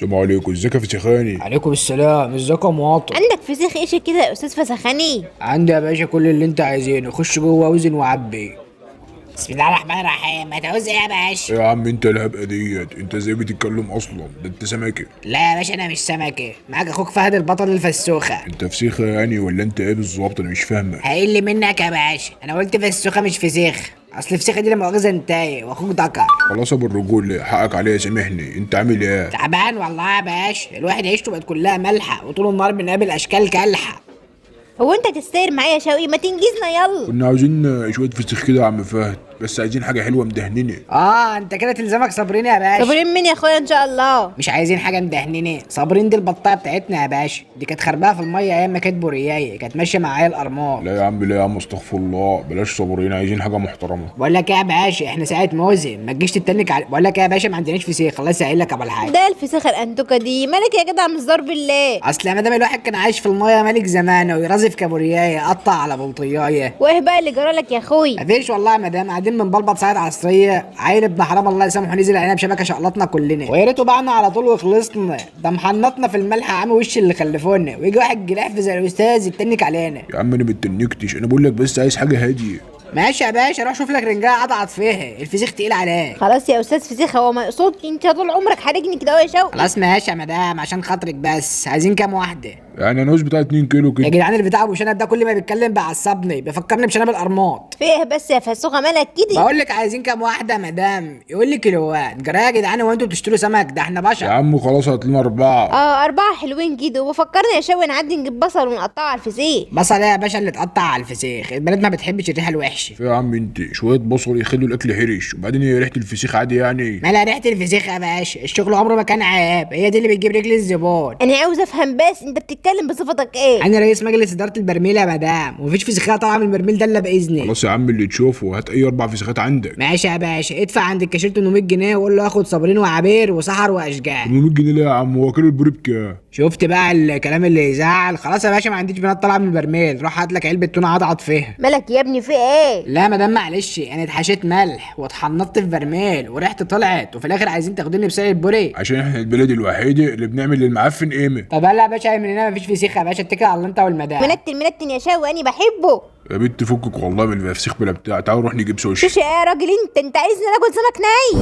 السلام عليكم، ازيك يا فسخاني؟ عليكم السلام، ازيك يا مواطن؟ عندك فسيخ ايش كده يا استاذ فسخاني؟ عندي يا باشا كل اللي انت عايزينه، خش جوه وزن وعبي. بسم الله الرحمن الرحيم. هتعوز ايه يا باشا؟ ايه يا عم انت الهبقه ديت؟ انت ازاي بتتكلم اصلا؟ ده انت سمكه. لا يا باشا انا مش سمكه، معاك اخوك فهد البطل الفسوخه. انت فسيخه يعني ولا انت ايه بالظبط؟ انا مش فاهمك. هقل منك يا باشا، انا قلت فسوخه مش فسيخ، اصل الفسيخه دي لما مؤاخذة انت واخوك دكر. خلاص يا ابو الرجول، حقك عليا، سامحني. انت عامل ايه؟ تعبان والله يا باشا، الواحد عيشته بقت كلها مالحة وطول النهار بنقابل اشكال كالحه. هو انت تستاير معايا يا شوقي؟ ما تنجزنا يلا. كنا عاوزين شوية فسيخ كده يا عم فهد، بس عايزين حاجة حلوة مدهننه. اه انت كده تلزمك صابرين يا باشا. صابرين مين يا اخويا ان شاء الله؟ مش عايزين حاجة مدهننه، صابرين دي البطايه بتاعتنا يا باشا، دي كانت خربقه في المية ايام ما كانت بوريايه، كانت ماشية مع عيال قرماط. لا يا عم لا يا عم، استغفر الله، بلاش صابرين، عايزين حاجة محترمه. بقول لك ايه يا باشا، احنا ساعة موزم ما تجيش تتنك على. بقول لك ايه يا باشا، ما عندناش فسيخ، الله يسهل لك يا ابو الحاج. ده الفسيخ الانتوكه دي مالك يا جدع مش ضرب الله. اصل يا مدام الواحد كان عايش في المية ملك زمانه ويرازف كابوريايه قطع على بلطيايه. وايه بقى اللي جرالك يا اخوي؟ مفيش والله يا مدام، قاعدين بنبلبط ساعة عصرية، عيل ابن حرام الله يسامحه نزل علينا بشبكة شقلطنا كلنا، ويا ريته باعنا على طول وخلصنا، ده محنطنا في الملح عامي وش اللي خلفونا، ويجي واحد جلاف زي الاستاذ يتنك علينا. يا عم انا ما اتنكتش، انا بقول لك بس عايز حاجة هادية. ماشي يا باشا، روح شوف لك رنجايه عضعض فيها، الفسيخ تقيل عليك. خلاص يا استاذ فسيخ، هو ما يقصدش، انت طول عمرك حارجني كده أهو يا شوقي. خلاص ماشي يا مدام، عشان خاطرك بس. عايزين كام واحدة؟ يعني انا عاوز بتاع 2 كيلو يا كده. جدعان البتاع ابو شنب ده كل ما بيتكلم بيعصبني، بيفكرني بشنب القرماط. في ايه بس يا فسوخه مالك كده؟ بقول لك عايزين كام واحدة يا مدام، يقول لي كيلوات. جرايه يا جدعان، هو انتوا بتشتروا سمك؟ ده احنا يا بشر. عم خلاص هات لنا 4. اه 4 حلوين كده. وبفكرني يا شوقي نعدي نجيب بصل ونقطعه على الفسيخ. بصل ايه يا باشا اللي اتقطع على الفسيخ؟ البنات ما بتحبش الريحة الوحشة. في يا عم انت شوية بصل يخلوا الاكل حرش، وبعدين هي ريحه الفسيخ عادي يعني. مالها ريحه الفسيخ يا باشا؟ الشغل عمره ما كان عيب، هي دي اللي بتجيب رجل الزبون. انا عاوز افهم بس انت بتتكلم بصفتك ايه؟ انا رئيس مجلس ادارة البرميل يا مدام، ومفيش فسيخيه طالعه من البرميل ده الا باذني. خلاص يا عم اللي تشوفه، هات اي 4 فسيخات عندك. ماشي يا باشا، ادفع عند الكاشير 800 جنيه وقول له اخد صابرين وعبير وسحر واشجان. 800 جنيه ليه يا عم؟ هو كيلو البوري بكام؟ شفت بقى الكلام اللي يزعل؟ خلاص يا باشا ما عنديش بنات طالعه من البرميل، روح هات لك علبة تونه عضعض فيها. مالك يا ابني في ايه؟ لا مدام معلش، انا اتحشيت ملح واتحنطت في برميل وريحتي طلعت، وفي الاخر عايزين تاخدوني بسعر البوري. عشان احنا البلد الوحيدة اللي بنعمل للمعفن قيمة. طب يلا يا باشا، من هنا مفيش فسيخ يا باشا، اتكل على الله انت والمدام. منتن منتن يا شوقي، انا بحبه. يا بنت فكك والله من الفسيخ بلا بتاع، تعالوا نروح نجيب سوشي. سوشي ايه يا راجل انت؟ انت عايزني ناكل سمك ني؟